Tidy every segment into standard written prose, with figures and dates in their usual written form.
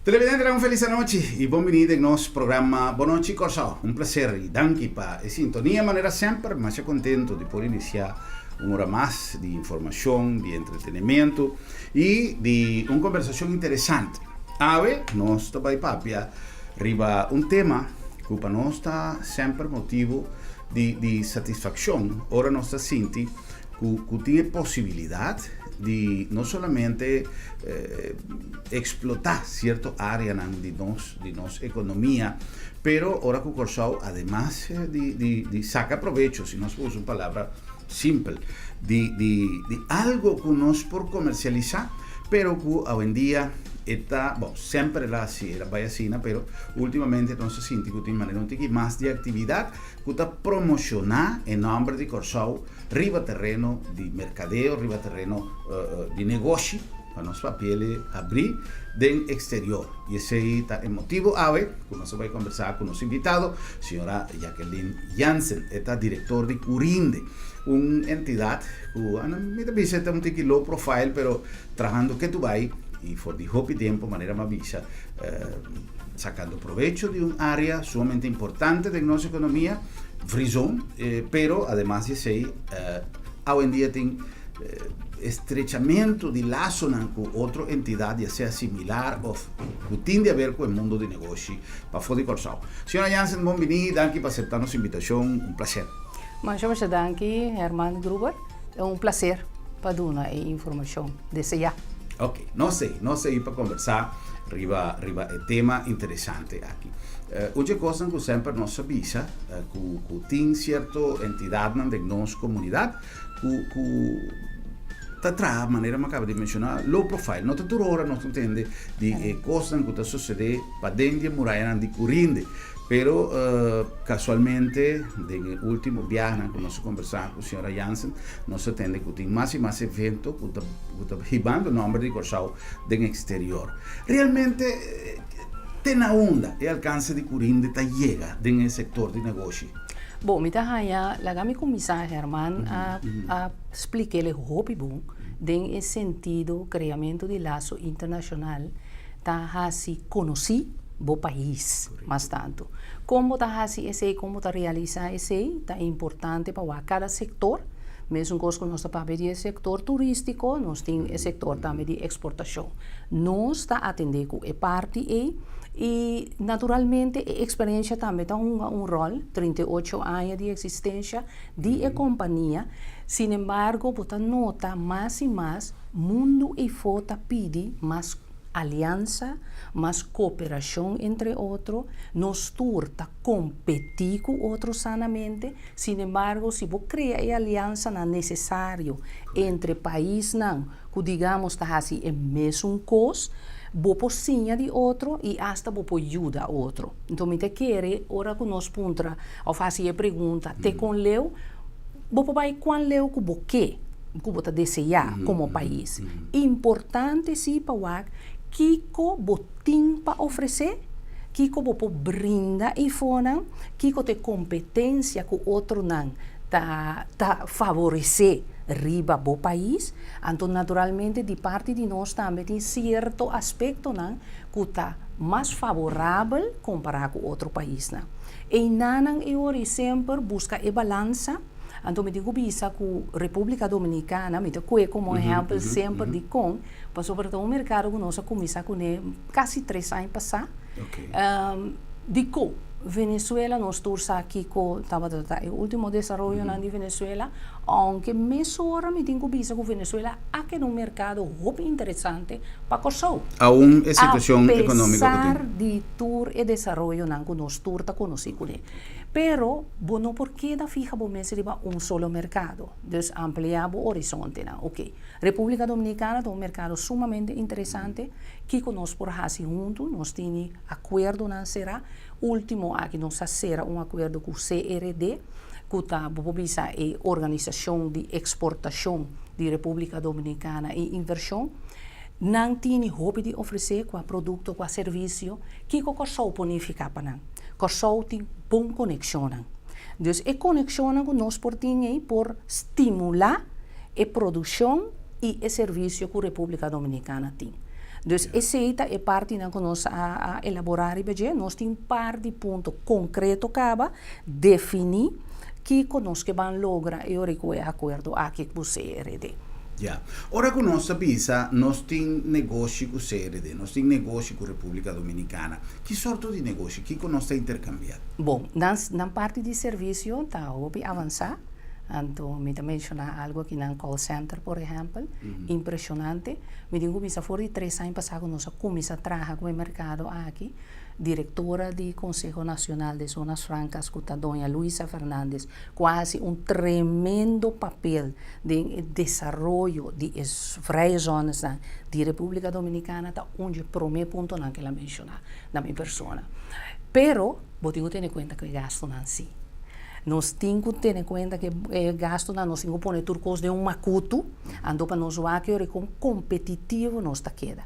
Televidente, un felis anochi i bon biní den nos programa Bon Nochi Kòrsou. Un plaser i danki pa e sintonia. Manera semper, masha kontentu di por inisiá un ora mas di informashon, di entretenimiento i di un kombersashon interesante. Awe nos ta bai papia riba un tema ku pa nos ta semper motibu di di satisfakshon ora nos ta sinti ku ku tin e posibilidat di no solamente eksplotá sierto áreanan di nos di nos ekonomia, pero ora ku Kòrsou ademas di di di saka probecho, si nos por usa un palabra simpel, di di di algo ku nos por komersialisá, pero ku awendia e ta, bon, semper el a hasi, el a bai asina, pero últimamente nos a sinti ku tin manera un tiki mas di aktividat ku ta promoshoná e nòmber di Kòrsou riba tereno di merkadeo, riba tereno di negoshi, pa nos papia el abrí den eksterior. I esei ta e motibu awe ku nos a bai kombersá ku nos invitado, señora Jacqueline Jansen. E ta direktor di Curinde, un entidat ku mi ta bisa e ta un tiki low profile, pero trahando ke tu bai i for di hopi tempu, manera mi a bisa, sacando provecho di un area sumamente importante den nos economia, free zone, pero ademas di esey awendia tin estrechamiento di lazonan cu otro entidad ya sea similar of cu tin di haber cu e mundo di negoshi pafó di Kòrsou. Señora Jansen, bon bini, danki pa acepta nos invitacion, un placer. Masha masha danki Herman Gruber, ta un placer pa duna e informacion desea. Ok, nos ei, nos ei pa conversa riba riba e tema interesante aki. Un dje cosnan cu semper nos a bisa cu cu tin cierto entidadnan den nos comunidad cu cu ta traha manera mi a caba di menciona low profile. No ta tur ora nos ta tende di e cosnan cu ta sucede paden di e murayanan di Curinde. Pero casualmente den e ultimo biahanan cu nos a conversa cu señora Jansen nos a tende cu tin mas y mas evento cu ta cu ta hibando nomber di Corsou den exterior. Realmente te na unda e alcance di Curinde ta yega den e sector di negoshi? Bo, mi ta haña, laga mi cuminsa Herman a a splik'el hopi bon den e sentido creamento di laso internacional ta haci conoci bo pais mas tantu. Kon bo ta hasi esei, kon bo ta realisá esei, ta importante pa wak kada sektor. Mesun kos ku nos ta papia di e sektor turístiko, nos tin e sektor tambe di eksportashon. Nos ta atendé ku e parti ei i naturalmente e eksperensha tambe ta hunga un ròl, 38 aña di eksistensha di e kompania. Sinembargo bo ta nota mas i mas mundu eifó ta pidi mas aliansa, mas koperashon entre otro, nos tur ta kompetí ku otro sanamente, sinembargo si bo krea e aliansanan nesesario entre paisnan ku digamos ta hasi e mesun kos, bo por siña di otro i asta bo por yuda otro. Enton mi ta kere ora ku nos puntra òf hasi e pregunta te kon leu, bo por bai kuan leu ku bo ke. ku bo ta deseá komo pais. Importante si pa wak kiko bo tin pa ofresé, kiko bo por brinda eifonan, kiko ta e kompetensia ku otronan ta ta favoresé riba bo pais. Anto naturalmente di parti di nos tambe tin sierto aspektonan ku ta mas favorabel kompará ku otro paisnan. Einanan e ora i semper buska e balansa. Anto mi tin ku bisa ku Repúblika Dominikana, mi ta kue komo ehèmpel semper dikon, pasobra ta un merkado ku nos a kuminsá kuné kasi tres aña pasá. Dikon? Venezuela nos tur sa kiko tabata ta e último desaroyonan di Venezuela, ounke mesora mi tin ku bisa ku Venezuela a keda un merkado hopi interesante pa Kòrsou. Aun e situashon ekonómiko ku tin. Apesar di tur e desaroyonan ku nos tur ta konosí kuné. Pero bo no por keda fiha bo mes riba un solo merkado. Dus ampliá bo horizontenan. Oke, Repúblika Dominikana ta un merkado sumamente interesante. Kiko nos por hasi huntu? Nos tini akuerdonan será. Último aki nos a sera un akuerdo ku CRD, ku ta, bo por bisa, e organisashon di eksportashon di Repúblika Dominikana i invershon. Nan tini hopi di ofresé kua produkto, kua servisio. Kiko Kòrsou por nifiká pa nan? Kòrsou tin bon konekshonnan. Dus e konekshonnan ku nos por tin ei por stimulá e produkshon i e servisio ku Repúblika Dominikana tin. Dus esei ta e partinan ku nos a elaborá riba dje. Nos tin un par di punto konkreto kaba definí kiko nos ke ban logra e ora ku e akuerdo aki ku CRD. Ya. Ora ku nos ta bisa nos tin negoshi ku CRD, nos tin negoshi ku Repúblika Dominikana, ki sorto di negoshi, kiko nos ta interkambiá? Bon, nan nan parti di servisio ta hopi avansá. Anto mi ta menshoná algu aki nan call center por ehèmpel, impreshonante. Mi tin ku bisa for di tres aña pasá ku nos a kuminsá traha ku e merkado aki, direktora di Konseho Nacional de Zonas Francas ku ta doña Luisa Fernandez ku a hasi un tremendo papel den e desaroyo di e vrije zonesnan di Repúblika Dominikana ta un dje promé puntonan ku el a menshoná na mi persona. Pero bo tin ku tene kuenta ku e gastunan sí. Nos tin ku tene kuenta ku e gastunan, nos tin ku pone tur kos den un makutu, anto pa nos wak e ora kon kompetitivo nos ta keda.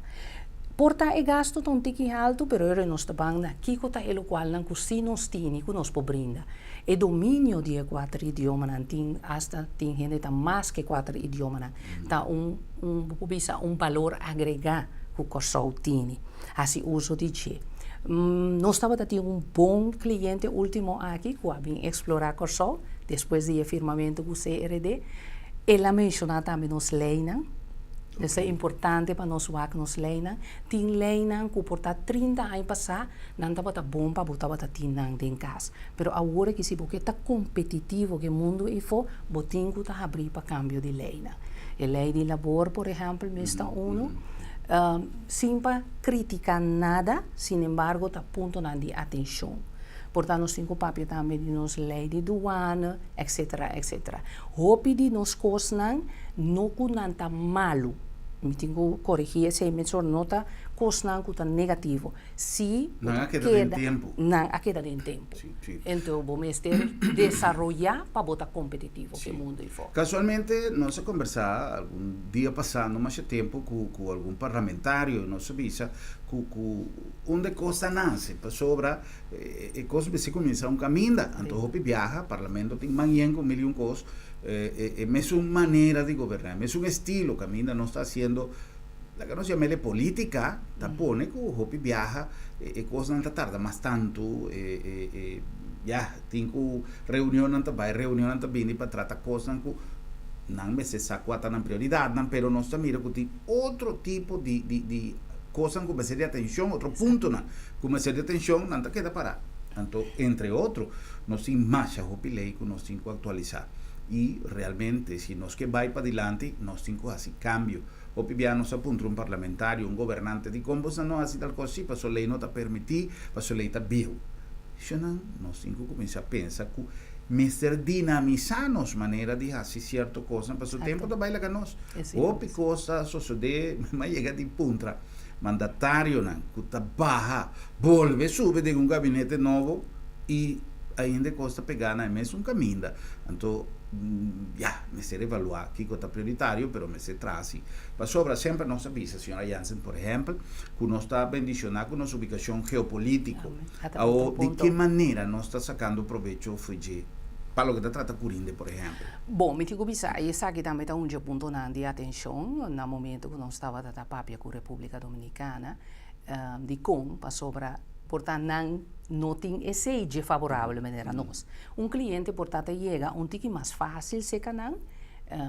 Por ta e gastu ta un tiki haltu, pero e ora nos ta ban na kiko ta e lokualnan ku sí nos tini ku nos por brinda. E dominio di e kuater idiomanan tin asta tin hende ta mas ku e kuater idiomanan. Ta un un bo por bisa un balor agregá ku Kòrsou tini. Hasi uso di dje. Nos tabata tin un bon kliente último aki ku a bin eksplorá Kòrsou despues di e firmamentu ku CRD. El a menshoná tambe nos leinan. Esei ta importante pa nos wak nos leinan. Tin leinan ku por ta 30 aña pasá nan tabata bon pa bo tabata tin nan den kas. Pero awor aki si bo ke ta kompetitivo ku e mundu eifó, bo tin ku ta habrí pa kambio di leinan. E lei di labor por ehèmpel mes ta unu. Sin pa kritiká nada, sinembargo ta puntonan di atenshon. Por ta nos tin ku papia tambe di nos lei di duana, etcetera, etcetera. Hopi di nos kosnan no ku nan ta malu, mi tin ku korigí esei mesora, no ta kosnan ku ta negativo. Si Nan a keda den tempu. Nan a keda den tempu. Enton bo mester desaroyá pa bo ta kompetitivo ku e mundu afó. Kasualmente nos a kombersá algun dia pasá, no masha tempu, ku ku algun parlamentario i nos a bisa ku ku unda e kos ta nase, pasobra e kos mester kuminsá un kaminda. Anto hopi biaha parlamento tin manien ku mil i un kos, e mesun manera di goberná, e mesun estilo kaminda nos ta hasiendo. Laga nos yam'el e politica ta pone cu hopi biaha e cosnan ta tarda mas tanto, e ya tin cu reunionnan ta bay, reunionnan ta bini pa trata cosnan cu nan mester sa cua ta nan prioridadnan, pero nos ta mira cu tin otro tipo di di di cosnan cu mester di atencion, otro puntonan cu mester di atencion, nan ta keda para. Anto entre otro nos tin masha hopi ley cu nos tin cu actualisa y realmente si nos ke bay padilanti nos tin cu haci cambio. Hopi bia nos a puntra un parlamentario, un gobernante, dikon boso no hasi tal kos? Sí, paso lei no ta permití, paso lei ta bieu. Shonnan, nos tin ku kuminsá pensa ku mester dinamisá nos manera di hasi sierto kosnan, paso tempu ta bai laga nos. Hopi kos ta sosodé, mi a yega di puntra mandatarionan ku ta baha, bolbe subi den un gabinete nobo i ainda e kos ta pegá na e mesun kaminda. Anto. Ya, mester evaluá kiko ta prioritario, pero mester traha si. Pasobra semper nos a bisa, señora Jansen, por ehèmpel, ku nos ta bendishoná ku nos ubikashon geopolítiko. Awor, di ke manera nos ta sakando probecho for dje pa loke ta trata Curinde, por ehèmpel? Bon, mi tin ku bisa, i esaki tambe ta un dje puntonan di atenshon na momento ku nos tabata ta papia ku Repúblika Dominikana. Dikon? Pasobra por ta nan no tin esei dje favorabel manera nos. Un kliente por ta ta yega un tiki mas fásil serka nan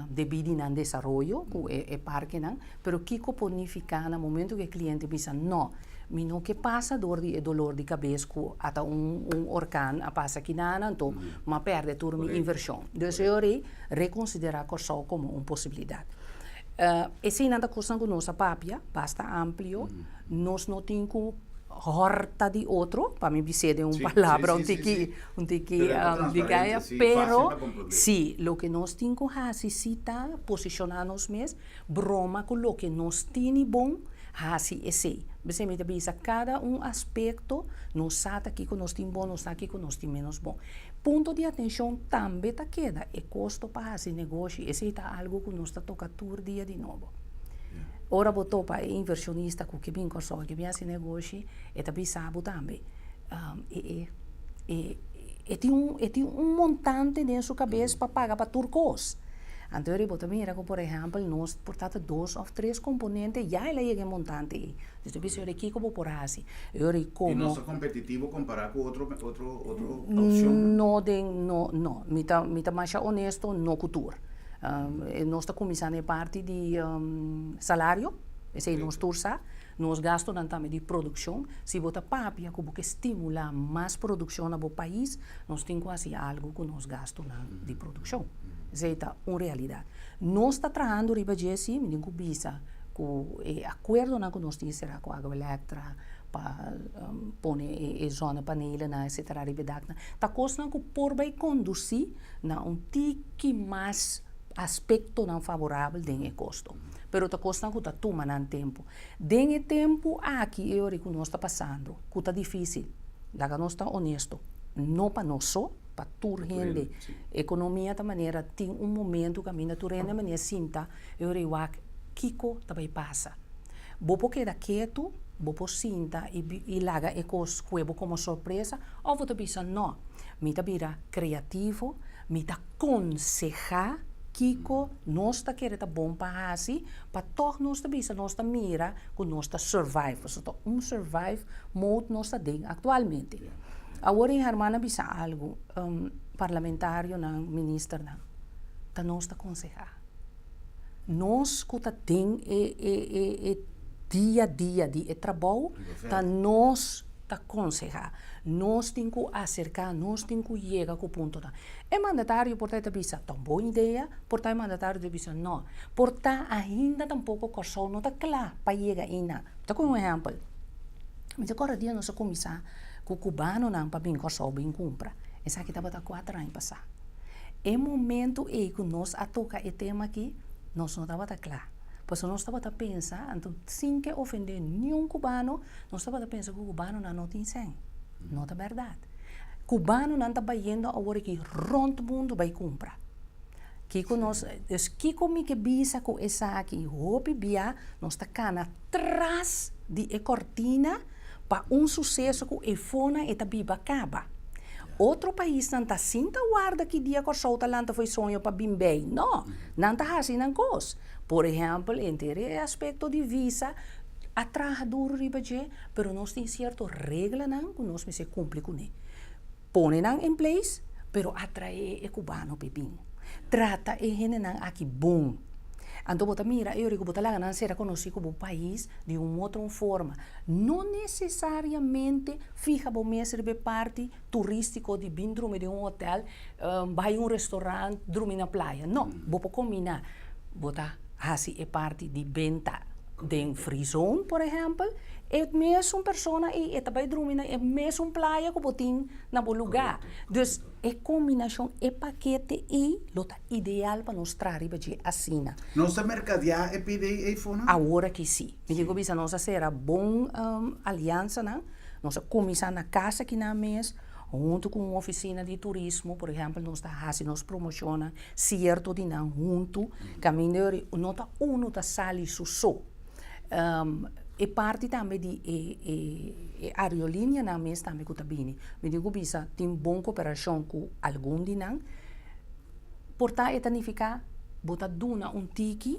debí di nan desaroyo ku e parkenan, pero kiko por nifiká na momento ku e kliente bisa no, mi no ke pasa dor di e dolor di kabes ku ata un orkan a pasa kinan anto m'a pèrdè tur mi invershon. Dus e ora ei rekonsiderá Kòrsou komo un posibilidat. Eseinan ta kosnan ku nos a papia basta amplio. Nos no tin ku hòrta di otro, pa mi bis'é den un palabra un tiki un tiki di kaya, pero si loke nos tin ku hasi si ta posishoná nos mes, broma ku loke nos tini bon, hasi esei. P'esei mi ta bisa kada un aspekto nos sa ta kiko nos tin bon, nos sa kiko nos tin ménos bon. Punto di atenshon tambe ta keda e kosto pa hasi negoshi, esei ta algu ku nos ta toka tur dia di nobo. Ora bo topa e invershonista ku ke bin Kòrsou i ke bin hasi negoshi, e ta bisa bo tambe e e e tin un e tin un montante den su kabes pa paga pa tur kos. Anto bo ta mira ku, por ehèmpel, nos por ta dos òf tres komponente, ya el a yega e montante ei. Dus ta bisa kiko bo por hasi. I komo no ta kompetitivo kompará ku otro opshon? No, den, no, no. Mi ta mas honesto, no ku tur. Nos ta kuminsando e parti di salario, esei nos tur sa, nos gastonan tambe di produkshon. Si bo ta papia ku bo ke stimulá mas produkshon na bo pais, nos tin ku hasi algu ku nos gastonan di produkshon. Esei ta un realidat. Nos ta trahando riba dje si, mi tin ku bisa ku e akuerdonan ku nos tin será ku Aqualectra pa pone e zonnepanelennan, etcetera, riba e daknan. Ta kosnan ku por bai kondusí na un tiki mas aspektonan favorabel den e kosto. Pero ta kosnan ku ta tuma nan tempu. Den e tempu aki e ora ku nos ta pasando, ku ta difísil, laga nos ta honesto, no pa nos so, pa tur hende. Ekonomia ta manera tin un momento kaminda tur hende manera sinta e ora wak kiko ta bai pasa. Bo por keda ketu, bo por sinta i laga e kos kue bo komo sorpresa, òf bo ta bisa no, mi ta bira kreativo, mi ta konsehá kiko nos ta kere ta bon pa hasi, pa tòg nos ta bisa, nos ta mira ku nos ta survive, pasobra ta un survive mode nos ta den aktualmente. Awor e hermana a bisa algu, parlamentarionan, ministernan, ta nos ta konsehá. Nos ku ta den e dia a dia di e trabou, ta nos ta konsehá. Nos tin ku aserká, nos tin ku yega ku puntonan. E mandatario por ta bisa, ta un bon idea, por ta e mandatario ta bisa no. Por ta ainda tampoko Kòrsou no ta kla pa yega einan. Ta kohe un ehèmpel, mi ta kòrda dia nos a kuminsá ku kubanonan pa bin Kòrsou bin kumpra. Esaki tabata 4 aña pasá. E momento ei ku nos a toka e tema aki, nos no tabata kla. Pasobra nos tabata pensa, anto sin ke ofendé niun kubano, nos tabata pensa ku kubanonan no tin sèn. No ta bèrdat. Kubanonan ta bayendo awor aki rònt mundu bai kumpra. Kiko nos, dus kiko mi ke bisa ku esaki? Hopi bia nos ta kana tras di e kortina pa un suseso ku eifonan e ta biba kaba. Otro paisnan ta sinta warda ki dia Kòrsou ta lanta fo'i soño pa bin bei. No, nan ta hasi nan kos. Por ehèmpel, henter e aspekto di visa a traha duru riba dje, pero nos tin sierto reglanan ku nos mester kumpli kuné. Pone nan in place, pero atraé e kubano p'e bin. Trata e hendenan aki bon. Anto bo ta mira e ora ku bo ta laga nan sera konosí ku bo pais di un otro un forma. No nesesariamente fiha bo mes riba e parti turístiko di bin drumi den un hotel, bai un restaurant, drumi na playa. No, bo por kombiná. Bo ta hasi e parti di benta den free zone, por ehèmpel, e mesun persona ei e ta bai drumi na e mesun playa ku bo tin na bo lugá. Dus e kombinashon, e pakete ei lo ta ideal pa nos traha riba dje asina. Nos ta merkadeá e pidi ei fonan? Awor aki sí. Mi tin ku bisa nos a sera bon aliansanan. Nos a kuminsá na kas aki nan mes huntu ku un ofisina di turismo. Por ehèmpel nos ta hasi nos promoshonnan sierto di nan huntu. Kaminda no ta unu ta sali su so. E parti tambe di e aerolinianan mes tambe ku ta bini. Mi tin ku bisa tin bon koperashon ku algun di nan. Por ta e ta nifiká bo ta duna un tiki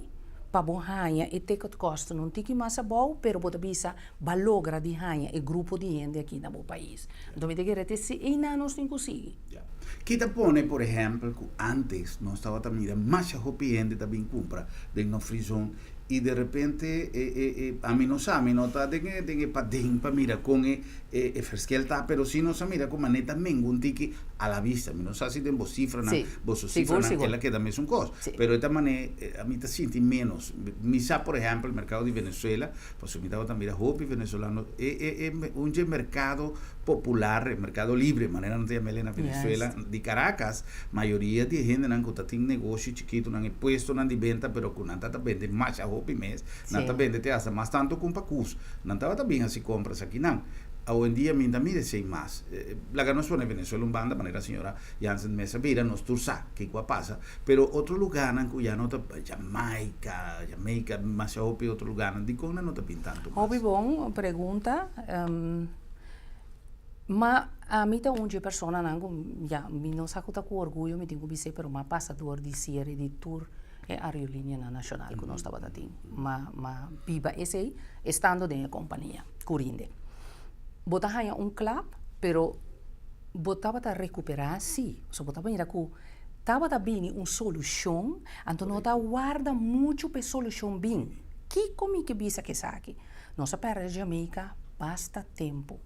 pa bo haña e ticket kosten un tiki mas abou, pero bo ta bisa bo a logra di haña e grupo di hende aki na bo pais. Anto mi ta kere te si einan nos tin ku sigui. Ya. Ki ta pone por ehèmpel ku ántes nos tabata mira masha hopi hende ta bin kumpra den nos free zone i de repente e e e ami no sa, mi no ta den e den e paden pa mira kon e e e verschil ta, pero si nos a mira ku manera ta mengu un tiki a la vista. Mi no sa si den bo sifranan, boso Sigur, sifranan sigur. el a keda mesun kos, pero e ta manera ami ta sinti ménos. Mi sa por ehèmpel merkado di Venezuela, pasobra mi tabata mira hopi venezolano e e e un dje merkado popular, e merkado libre, manera nan ta yam'el na Venezuela, di Caracas, mayoria di e hendenan ku ta tin negoshi chikitunan, e puestonan di benta, pero ku nan ta ta bende masha hopi mes, nan ta bende te hasta mas tantu ku un pakus. Nan tabata bin hasi kompras akinan. Awendia mi ta mira esei mas. Laga nos pone Venezuela un banda, manera señora Jansen mes a bira, nos tur sa kiko a pasa, pero otro lugarnan ku ya no ta, Jamaica, Jamaica, masha hopi otro lugarnan, dikon nan no ta bin tantu mas? Hopi bon pregunta. Ma ami ta un dje personanan ku ya mi no sa ku ta ku orguyo mi tin ku bis'é, pero mi a pasa dor di siere di tur. E aerolíneanan nashonal ku nos tabata tin. M'a m'a biba esei estando den e kompania Curinde. Bo ta haña un klap, pero bo tabata rekuperá sí. So bo ta mira ku tabata bini un solushon, anto no ta warda muchu pa e solushon bin. Kiko mi ke bisa ku esaki? Nos a pèrdè Jamaica basta tempu.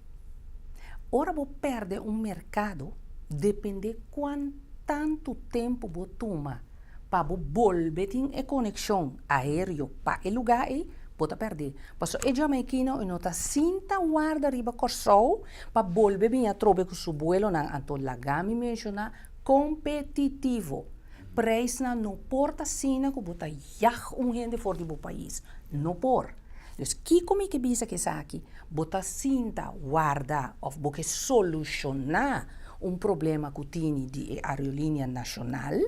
Ora bo pèrdè un merkado, dependé kuan tantu tempu bo tuma pa bo bolbe tin e konekshon aéreo pa e lugá ei, bo ta pèrdè. Pasobra e jamaikino e no ta sinta warda riba Kòrsou pa bolbe bini atrobe ku su buelonan. Anto laga mi menshoná kompetitivo. Preisnan no por ta asina ku bo ta yag un hende for di bo pais. No por. Dus kiko mi ke bisa ku esaki? Bo ta sinta warda òf bo ke solushoná un problema ku tini di e aerolínea nashonal,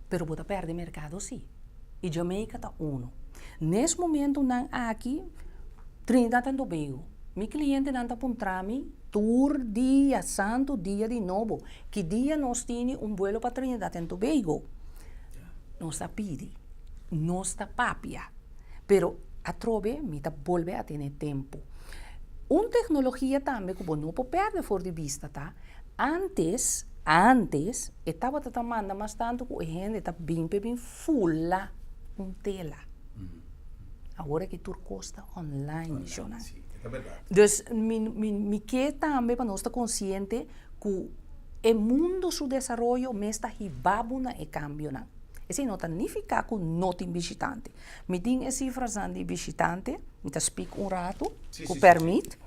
pero bo ta pèrdè merkado sí. I Jamaica ta unu. Nes momentunan aki, Trinidad and Tobago, mi klientenan ta puntra mi tur dia, santu dia di nobo, ki dia nos tini un buelo pa Trinidad and Tobago? Nos ta pidi, nos ta papia. Pero atrobe mi ta bolbe a tene tempu. Un teknologia tambe ku bo no por pèrdè for di bista ta, antes, antes e tabata ta manda mas tantu ku e hende ta bin p'e bin fula un tela. Awor aki tur kos ta online, shownan. Dus mi mi mi ke tambe pa nos ta konsiente ku e mundu su desaroyo mes ta hiba bo na e kambionan. Esei no ta nifiká ku no tin bishitante. Mi tin e sifrasnan di bishitante, mi ta spik un ratu, ku pèrmit.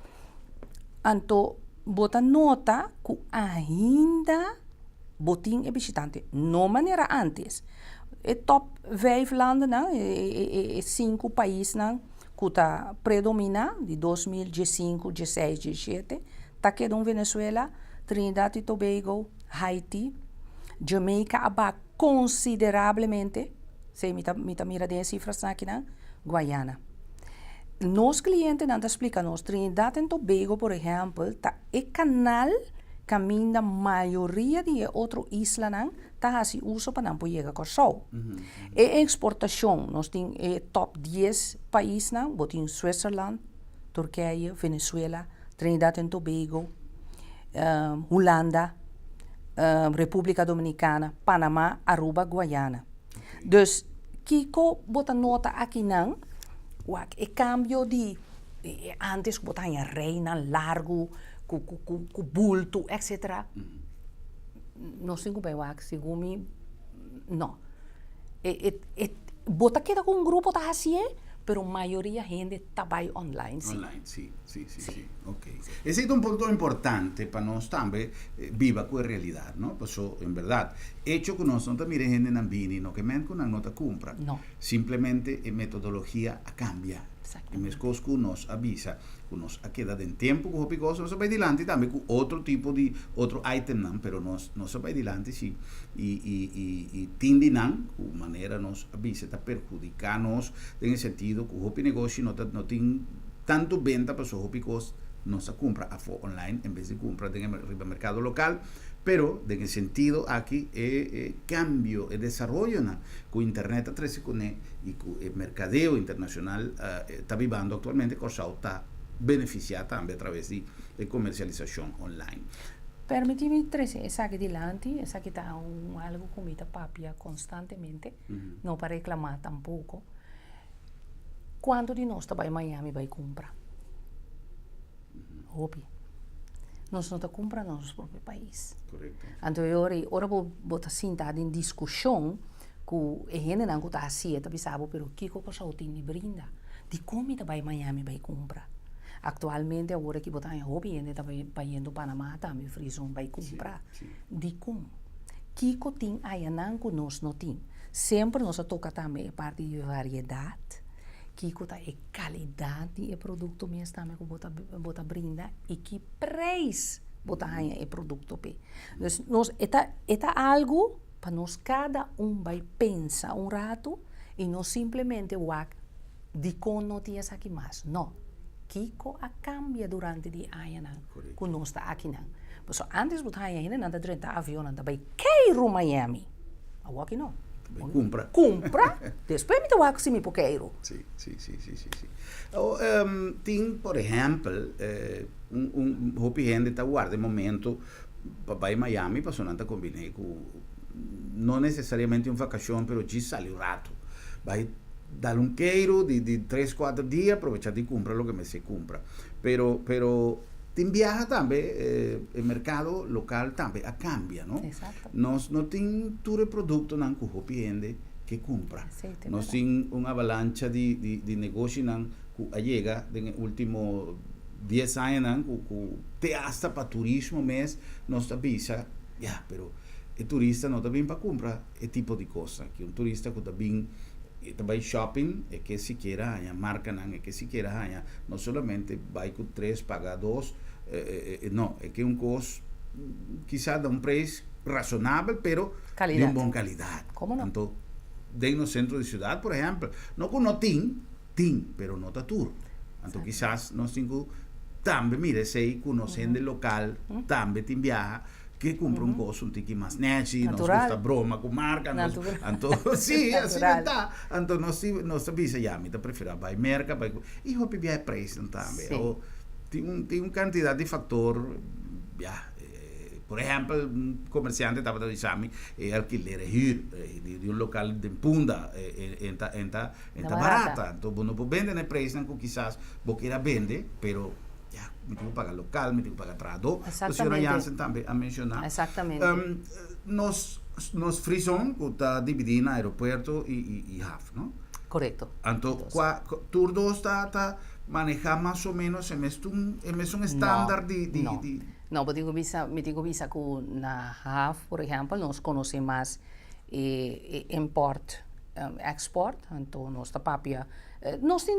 Anto bo ta nota ku ainda bo tin e bishitante, no manera ántes. E tòp vijf landennan, e sinku paisnan ku ta predominá di 2015, dieseis, diesshete, ta keda un Venezuela, Trinidad i Tobago, Haiti, Jamaica a baha konsiderablemente, esei mi ta mi ta mira den e sifrasnan akinan, Guayana. Nos klientenan ta splika nos, Trinidad en Tobago por ehèmpel ta e kanal kaminda mayoria di e otro islanan ta hasi uso pa nan por yega Kòrsou. E eksportashon, nos tin e tòp dies paisnan, bo tin Switzerland, Turkije, Venezuela, Trinidad en Tobago, Hulanda, Repúblika Dominikana, Panamá, Aruba, Guayana. Dus kiko bo ta nota akinan? Wak e kambio di antes ku bo ta haña reinan largu ku ku ku bultu etcetera. Nos tin ku bai wak segun mi no. E e e bo ta keda ku un grupo ta hasié pero mayoria hende ta bai online si. Online si si si si ok. Esei ta un punto importante pa nos tambe biba ku e realidat no paso en berdad echo ku nos no ta mira e hendenan bini no ke men ku nan no ta kumpra No. simplemente e metodologia a kambia. I meskos ku nos a bisa ku nos a keda den tempu ku hopi kos, nos a bai dilanti tambe ku otro tipo di otro itemnan, pero nos nos a bai dilanti si i i i i tin di nan ku manera nos a bisa ta perhudiká nos den e sentido ku hopi negoshi no ta no tin tantu benta pasobra hopi kos nos a kumpra afó online en bes di kumpra den e riba merkado lokal. Pero den e sentido aki e e kambio, e desaroyonan ku internet a trese kuné i ku e merkadeo internashonal ta bibando aktualmente, Kòrsou ta benefisiá tambe atraves di e komersialisashon online. Permití mi trese esaki dilanti, esaki ta un algu ku mi ta papia konstantemente, no pa reklamá tampoko. Kuantu di nos ta bai Miami bai kumpra? Hopi. Nos no ta kumpra na nos propio pais. Anto e ora ei, ora bo bo ta sinta den diskushon ku e hendenan ku ta hasié ta bisa bo, pero kiko Kòrsou tin di brinda? Dikon mi ta bai Miami bai kumpra? Aktualmente awor aki bo ta haña hopi hende ta bai bayendo Panama tambe free zone bai kumpra. Dikon? Kiko tin ayanan ku nos no tin? Semper nos a toka tambe e parti di variedat, kiko ta e kalidat di e produkto mes tambe ku bo ta bo ta brinda i ki preis bo ta haña e produkto p'e. Dus nos e ta e ta algu pa nos kada un bai pensa un ratu i no simplemente wak dikon no tin esaki mas. No, kiko a kambia durante di e añanan ku nos ta akinan? Pasobra antes bo ta haña hendenan ta drenta avionnan ta bai keiru Miami, awoki no. Bai kumpra. Kumpra, despues mi ta wak si mi por keiru. Sí, sí, sí, sí, sí, sí. O, tin, por ehèmpel, un, un, hopi hende ta warda e momento pa bai Miami pasobra nan ta kombiné ku no nesesariamente un vakashon pero djis sali un ratu. Bai dal un keiru di, di tres, kuater dia, aprovechá di kumpra loke mester kumpra. Pero, pero tin biaha tambe e merkado lokal tambe a kambia, no? Exacto. Nos no tin tur e produktonan ku hopi hende ke kumpra. Nos tin un avalancha di, di, di negoshinan ku a yega den e último dies añanan ku, ku te asta pa turismo mes nos ta bisa, ya, pero e turista no ta bin pa kumpra e tipo di kosnan aki. Un turista ku ta bin e ta bai shopping e ke sikiera haña markanan, e ke sikiera haña no solamente bai ku tres paga dos, no, e ke un kos kisa da un preis rasonabel pero di un bon kalidat. Komo no? Anto den nos sentro di siudat por ehèmpel, no ku no tin, tin, pero no ta tur. Anto kisas nos tin ku tambe mira esei ku nos hende lokal tambe tin biaha ke kumpra un kos un tiki mas nechi, nos gusta broma ku marka, nos, anto si, asina ta. Anto nos si, nos ta bisa ya mi ta prefera bai merka, bai ku, i hopi biaha e preisnan tambe. O tin un, tin un kantidat di faktor, ya, por ehèmpel un komersiante tabata bisa mi e alkiler, e hür di un lokal den Punda e ta, e ta, e ta barata. Anto bo no por bende na e preisnan ku kisas bo kier a bende, pero Ya, mi tin ku paga lokal, mi tin ku paga trahadó. Señora Jansen tambe a menshoná. Exactamente. Nos, nos free zone ku ta dividí na aeropuerto i, i, i haf, no? Korekto. Anto, kua, tur dos ta, ta manehá mas o ménos e mesun, e mesun estándar di, di, No, di. no. Bo tin ku bisa, mi tin ku bisa ku na haf, por ehèmpel, nos konosé mas e, e import, export, anto nos ta papia Nos tin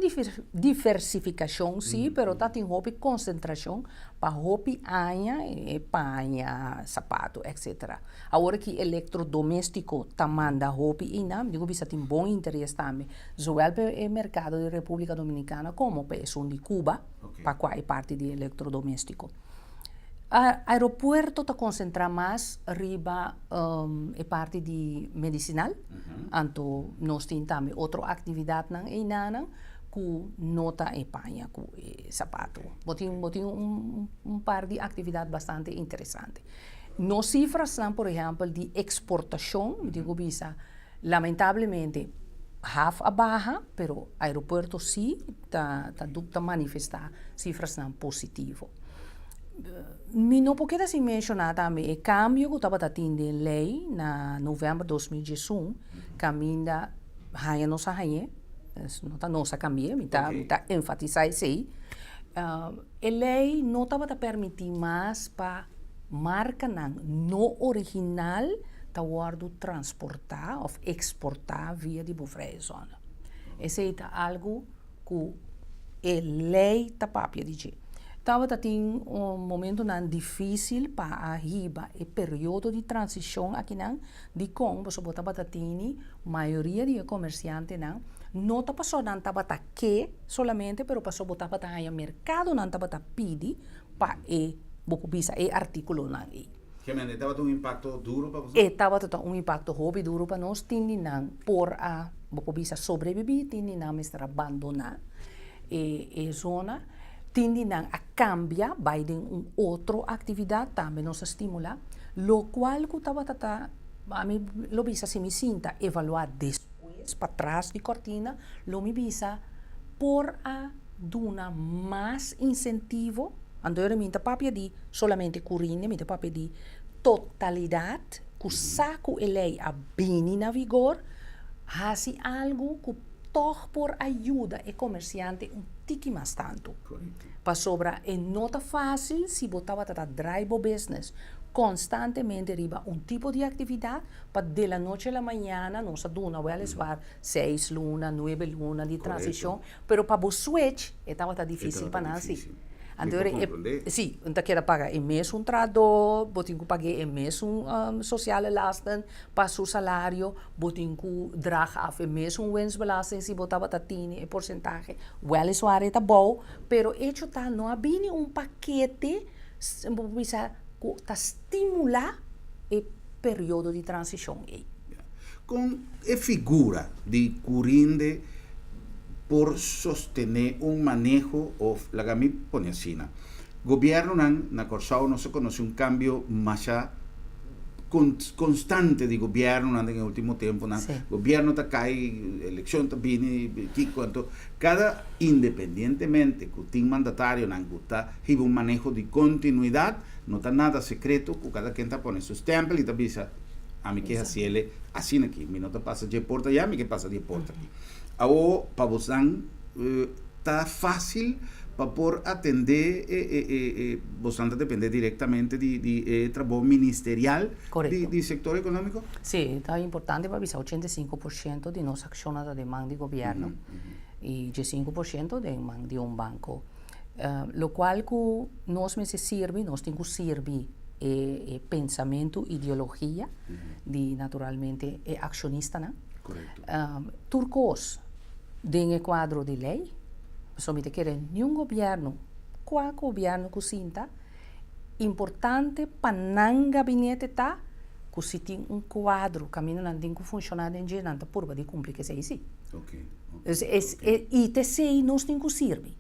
diversificacion si, pero ta tin hopi concentracion pa hopi aña e paña, sapato, etc. Awor ki electrodomestico ta manda hopi einan, mi dico bisa tin bon interes tambe, zowel pa e mercado di Republica Dominicana como pa esun di Cuba, pa cua e parti di electrodomestico. Aeropuerto ta concentra mas riba e parti di medicinal, anto nos tin tambe otro actividadnan einanan cu no ta e paña cu e sapato. Bo tin bo tin un par di actividad bastante interesante. Nos cifrasnan por ehempel di exportacion, mi tin cu bisa lamentablemente haf a baha, pero aeropuerto si ta ta manifesta cifrasnan positivo. Mi no por keda sin menshoná tambe e kambio ku tabata tin den lei na novèmber 2011, kaminda haña nos a hañ'é, no ta nos a kambi'é, mi ta mi ta enfatisá esei, e lei no tabata permití mas pa markanan no original ta wòrdu transportá òf eksportá via di bo vrije zone. Esei ta algu ku e lei ta papia di dje. Tabata tin momentonan difísil pa a hiba e periodo di transishon akinan, dikon? Pasobra bo tabata tini mayoria di e komersiantenan no ta pasobra nan tabata ke solamente, pero pasobra bo tabata haña merkadonan tabata pidi pa e, bo por bisa, e artíkulonan ei. Kemende, e tabata un impakto duru pa boso? E tabata ta un impakto hopi duru pa nos, tin di nan por a, bo por bisa, sobrebibí, tin di nan mester a bandoná e e zona, tin di nan a kambia bai den un otro aktividat, tambe nos a stimulá, lokual ku tabata ta, ami lo bisa si mi sinta evaluá despues patras di kòrtina, lo mi bisa por a duna mas insentivo, anto mi ta papia di solamente Curinde, mi ta papia di totalidat ku sa ku e lei a bini na vigor, hasi algu ku tòg por a yuda e komersiante un tiki mas tantu. Pasobra e no ta fásil si bo tabata ta drai bo business konstantemente riba un tipo di aktividat pa de la noche a la mañana nos a duna wèliswaar seis luna, nuebe luna di transishon, pero pa bo switch e tabata difísil pa nan si. Anto e, si, bo ta keda paga e mesun trahadó, bo tin ku pag'é e mesun sociale lasten pa su salario, bo tin ku drag af e mesun winstbelasting si bo tabata tini e porsentahe, wèliswaar e ta bou, pero echo ta no a bini un pakete, bo por bisa, ku ta stimulá e periodo di transishon ei. Kon e figura di Curinde por sostené un maneho òf, laga mi pone asina, gobièrnunan na Kòrsou nos a konosé un kambio masha konstante di gobièrnunan den e último tempunan. Gobièrnu ta kai, elekshon ta bini, kiko, anto kada independientemente ku tin mandatarionan ku ta hiba un maneho di kontinuidat, no ta nada sekreto ku kada ken ta pone su stèmpel i ta bisa, Ami ke hasiele asina aki. Mi no ta pasa dje porta ya, mi ke pasa di e porta aki. Awo pa bosnan ta fácil pa por atendé e e e e bosnan ta dependé direktamente di di e trabou ministerial di di sektor ekonómiko? Sí, ta importante pa bisa 85% di nos akshonnan ta den man di gobièrnu i 15% den man di un banko. Lokual ku nos mester sirbi, nos tin ku sirbi e e pensamentu, ideologia di naturalmente e akshonistanan. Tur kos den e kuadro di lei, pasobra mi ta kere niun gobièrnu, kua gobièrnu ku sinta, importante pa nan gabinete ta ku si tin un kuadro kaminda nan tin ku funshoná den dje, nan ta purba di kumpli ku esei si. I ta esei nos tin ku sirbi.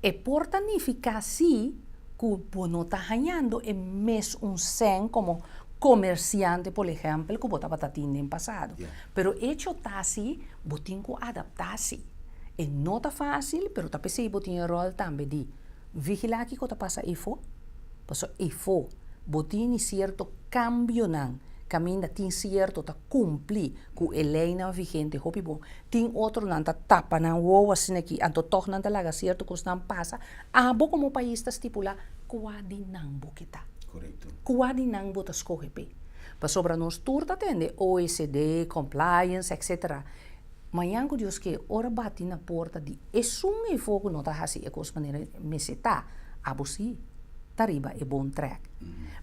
E por ta nifiká sí ku bo no ta hañando e mes un sèn komo komersiante, por ehèmpel, ku bo tabata tin den pasado. Pero echo ta sí, bo tin ku adaptá sí. E no ta fásil, pero ta p'esei bo tin e ròl tambe di vigilá kiko ta pasa efo, pasobra efo bo tini sierto kambionan kaminda tin sierto ta kumpli ku e leinan vigente hopi bon. Tin otronan ta tapa nan wowo asina aki, anto tòg nan ta laga sierto kosnan pasa. Abo komo pais ta stipulá kua di nan bo ke ta. Kua di nan bo ta skohe p'e. Pasobra nos tur ta tende OECD, compliance, etcetera. Mañan ku Dios ke, ora bati na porta di esun efo ku no ta hasi e kos manera mester ta, abo sí ta riba e bon trèk.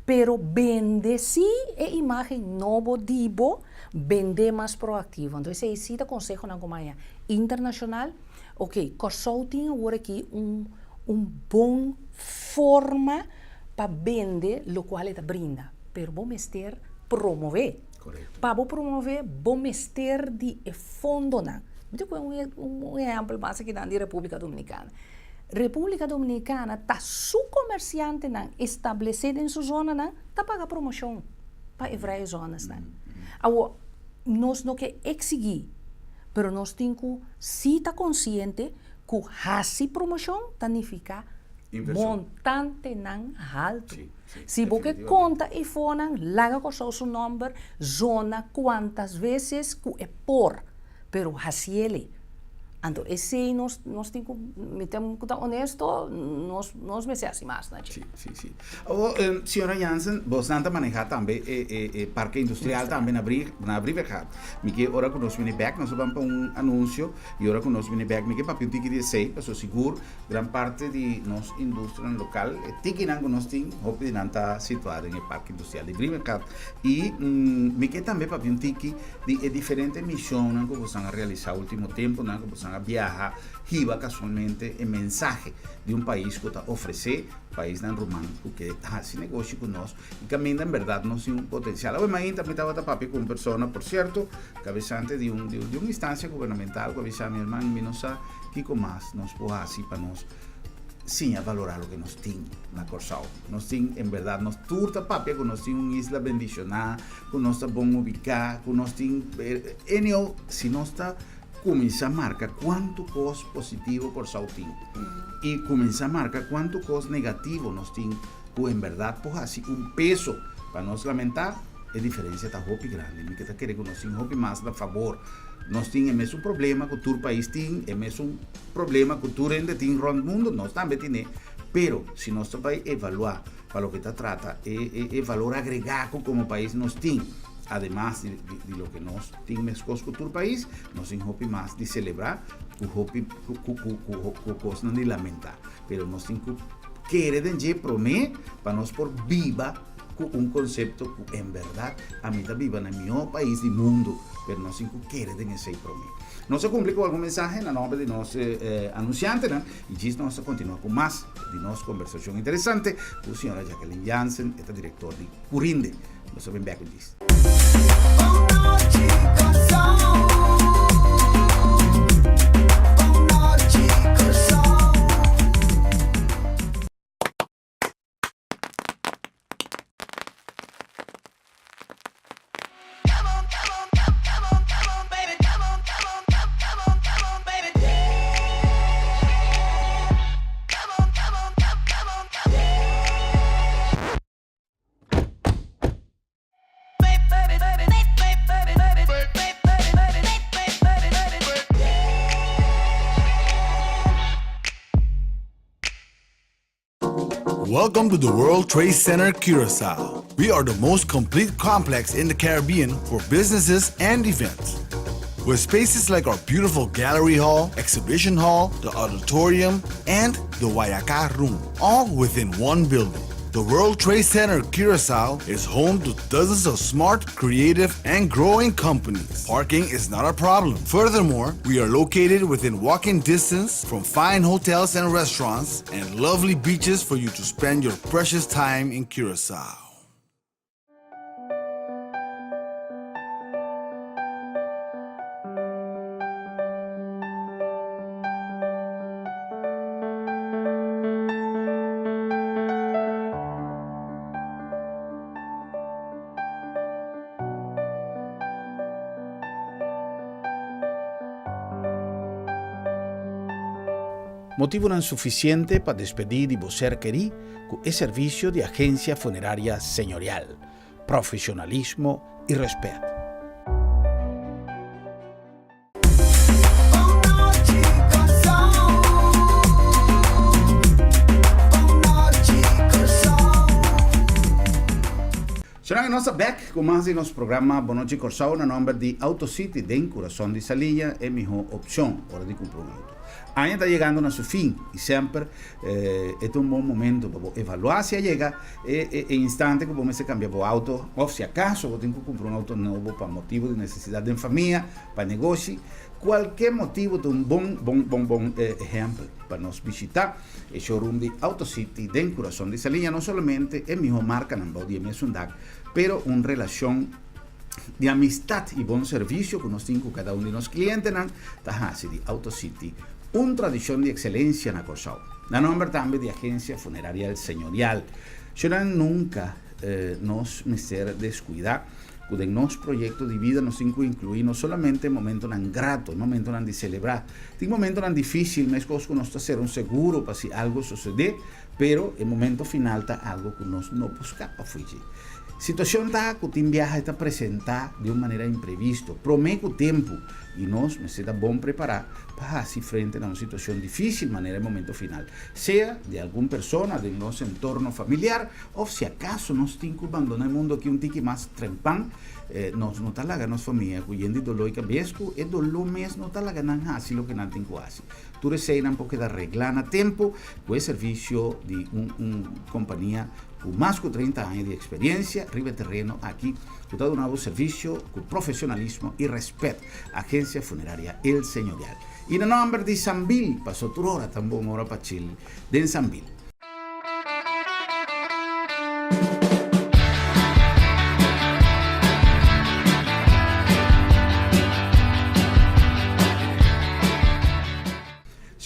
Pero bende sí e imágen nobo di bo. Bende mas proactivo. Anto esei si ta consehonan cu maya internacional. Ok, Corsou tin awor aki un un bon forma pa bende locual e ta brinda, pero bo mester promove. Pa bo promove bo mester di e fondonan. Mi ta pone un un ehempel mas akinan di Republica Dominicana. Republica Dominicana ta su comerciantenan establece den su zonanan ta paga promocion. pa e vrije zonesnan. Awor, nos no ke eksigí, pero nos tin ku sí ta konsiente ku hasi promoshon ta nifiká montantenan haltu. Si bo ke konta e fonan, laga Kòrsou su nòmber zona kuantas veses ku e por, pero hasiele. Anto esei nos nos tin ku mi ta ku ta honesto nos nos mester hasi mas na dje. Si, si, si. Awor, señora Jansen, bosnan ta maneha tambe e e e parke industrial tambe na Bri na Brievengat. Mi ke ora ku nos bini bek nos a ban pa un anunsio i ora ku nos bini bek mi ke papia un tiki di esei pasobra sigur gran parti di nos industrianan lokal e tikinan ku nos tin hopi di nan ta situá den e parke industrial di Brievengat. I mi ke tambe papia un tiki di e diferente misionnan ku bosan a realisá último tempunan ku bosan a biaha hiba kasualmente e mensahe di un pais ku ta ofresé paisnan ruman ku ke hasi negoshi ku nos i kaminda en bèrdat nos tin un potensial. Awe mainta mi tabata papia ku un persona, por sierto, kabesante di un di un instansia gubernamental ku a bisa mi, Herman, mi no sa kiko mas nos por hasi pa nos siña valorá loke nos tin na Kòrsou. Nos tin, en bèrdat, nos tur ta papia ku nos tin un isla bendishoná, ku nos ta bon ubiká, ku nos tin anyhow, si nos ta kuminsá marka kuantu kos positivo Kòrsou tin i kuminsá marka kuantu kos negativo nos tin ku en bèrdat por hasi un peso pa nos lamentá, e diferensia ta hopi grandi. Mi ke ta kere ku nos tin hopi mas na fabor. Nos tin e mesun problema ku tur pais tin, e mesun problema ku tur hende tin rònt mundu, nos tambe tine. Pero si nos ta bai evaluá pa loke ta trata e e e valor agregá ku komo pais nos tin, ademas di di di loke nos tin meskos ku tur pais, nos tin hopi mas di selebrá ku hopi ku ku ku ku ku kosnan di lamentá. Pero nos tin ku kere den dje promé pa nos por biba. ku un konsepto ku en bèrdat ami ta biba na e mihó pais di mundu, pero nos tin ku kere den esei promé. Nos a kumpli ku algun mensahe na nòmber di nos anunsiantenan i djis nos ta kontinuá ku mas di nos kombersashon interesante ku señora Jacqueline Jansen, e ta direktor di Curinde. Nos ta bin bèk ku djis. Welcome to the World Trade Center Curacao. We are the most complete complex in the Caribbean for businesses and events. With spaces like our beautiful gallery hall, exhibition hall, the auditorium, and the Wayaka Room, all within one building. The World Trade Center Curacao is home to dozens of smart, creative, and growing companies. Parking is not a problem. Furthermore, we are located within walking distance from fine hotels and restaurants and lovely beaches for you to spend your precious time in Curacao. Motibunan sufisiente pa despedí di bo ser kerí ku e servisio di Agensia Funeraria Señorial, profesionalismo i rèspèt. Señora nos ta bek ku mas di nos programa Bon Nochi Kòrsou na nòmber di Auto City den kurason di Saliña e mihó opshon ora di kumpra un outo. Aña ta yegando na su fin i semper e ta un bon momento pa bo evaluá si a yega e instante ku bo mester kambia bo outo òf si akaso bo tin ku kumpra un outo nobo pa motibu di nesesidat den famia, pa negoshi. Kualke motibu ta un bon bon bon bon ehèmpel pa nos bishitá e showroom di Auto City den kurason di Saliña. No solamente e mihó markanan bou di e mesun dak, pero un relashon di amistat i bon servisio ku nos tin ku kada un di nos klientenan ta hasi di Auto City un tradishon di ekselensia na Kòrsou. Na nòmber tambe di Agensia Funeraria El Señorial. Shownan nunka nos mester deskuidá ku den nos proyekto di bida nos tin ku inkluí no solamente momentonan grato, momentonan di selebrá. Tin momentonan difísil, meskos ku nos ta sera un seguro pa si algu sosodé, pero e momento final ta algu ku nos no por skapa fo'i dje. Situashon ta ku tin biaha e ta presentá di un manera imprevisto, promé ku tempu, i nos mester ta bon prepará pa hasi frente na un situashon difísil manera e momento final, sea di algun persona den nos entorno familiar òf si akaso nos tin ku bandoná e mundu aki un tiki mas trempan, nos no ta laga nos famia ku yen di doló i kabes ku e doló mes no ta laga nan hasi loke nan tin ku hasi. Tur eseinan por keda reglá na tempu ku e servisio di un kompania Ku mas ku 30 aña di eksperensia riba e tereno aki, ku ta duna bo servisio ku profesionalismo i rèspèt. Agensia Funeraria El Señorial. I na nòmber di Sambil, paso tur ora ta un bon ora pa chill den Sambil.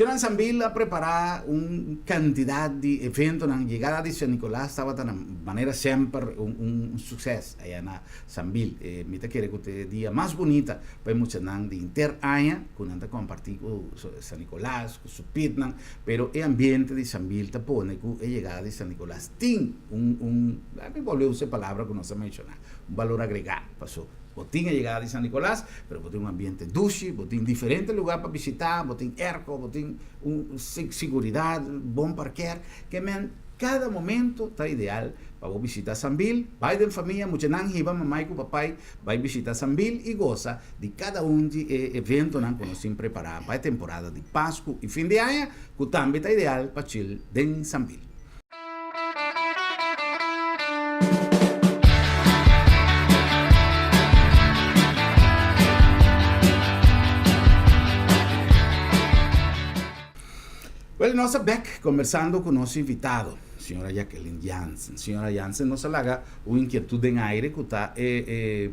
Señor Sambil a prepará un kantidat di eventonan. Yegada di San Nicolas tabata na manera semper un un sukses aya na Sambil. E mi ta kere ku ta e dia mas bunita pa e muchanan di henter aña ku nan ta kompartí ku San Nicolas, ku su pitnan. Pero e ambiente di Sambil ta pone ku e yegada di San Nicolas tin un un, mi bolbe usa e palabra ku nos a menshoná, un balor agregá paso. Bo tin e yegada di San Nicolas, pero bo tin un ambiente dushi, bo tin diferente lugar pa bishita, bo tin airco, bo tin un seguridad, bon parker. Ke men cada momento ta ideal pa bo bishita Sambil. Bai den famia, muchanan hiba mamai ku papai bai bishita Sambil i gosa di cada un di e eventonan ku nos tin prepara pa e temporada di Pascu i fin di aña, ku tambe ta ideal pa chill den Sambil. Nos ta bek kombersando ku nos invitado, señora Jacqueline Jansen. Señora Jansen, nos a laga un inkietud den aire ku ta e e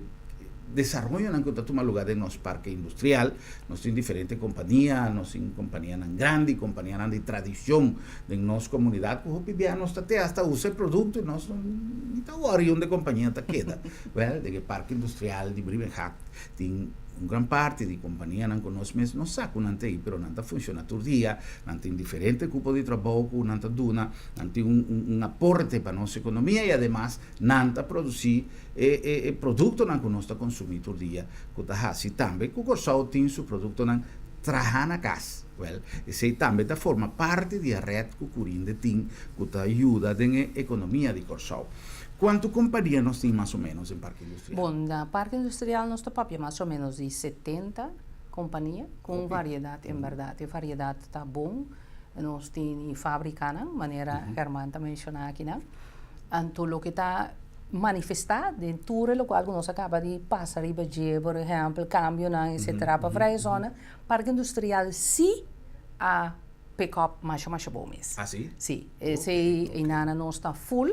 desaroyonan ku ta tuma lugá den nos parke industrial. Nos tin diferente kompania, nos tin kompanianan grandi, kompanianan di tradishon den nos komunidat ku hopi bia nos ta te asta usa e produkto i nos no ni ta wòri unda e kompania ta keda. Wèl, den e parke industrial di Brievengat tin un gran parti di kompanianan ku nos mes no sa ku nan ta ei, pero nan ta funshoná tur dia, nan tin diferente kupo di trabou ku nan ta duna, nan tin un un aporte pa nos ekonomia i ademas nan ta produsí e e e produktonan ku nos ta konsumí tur dia, ku ta hasi tambe ku Kòrsou tin su produktonan traha na kas. Wèl, esei tambe ta forma parti di e rèt ku Curinde tin ku ta yuda den e ekonomia di Kòrsou. Kuantu kompania nos tin mas o ménos den Parke Industrial? Bon, na Parke Industrial nos ta papia mas o ménos di 70 kompania ku un variedat, en bèrdat e variedat ta bon. Nos tin fábrikanan, manera Herman ta menshoná akinan. Anto loke ta manifestá den tur e lokual ku nos a kaba di pasa riba dje, por ehèmpel, kambionan etsetera pa Vrije Zone, Parke Industrial sí a pick up masha masha bon mes. Ah sí? Sí, esei einana nos ta full,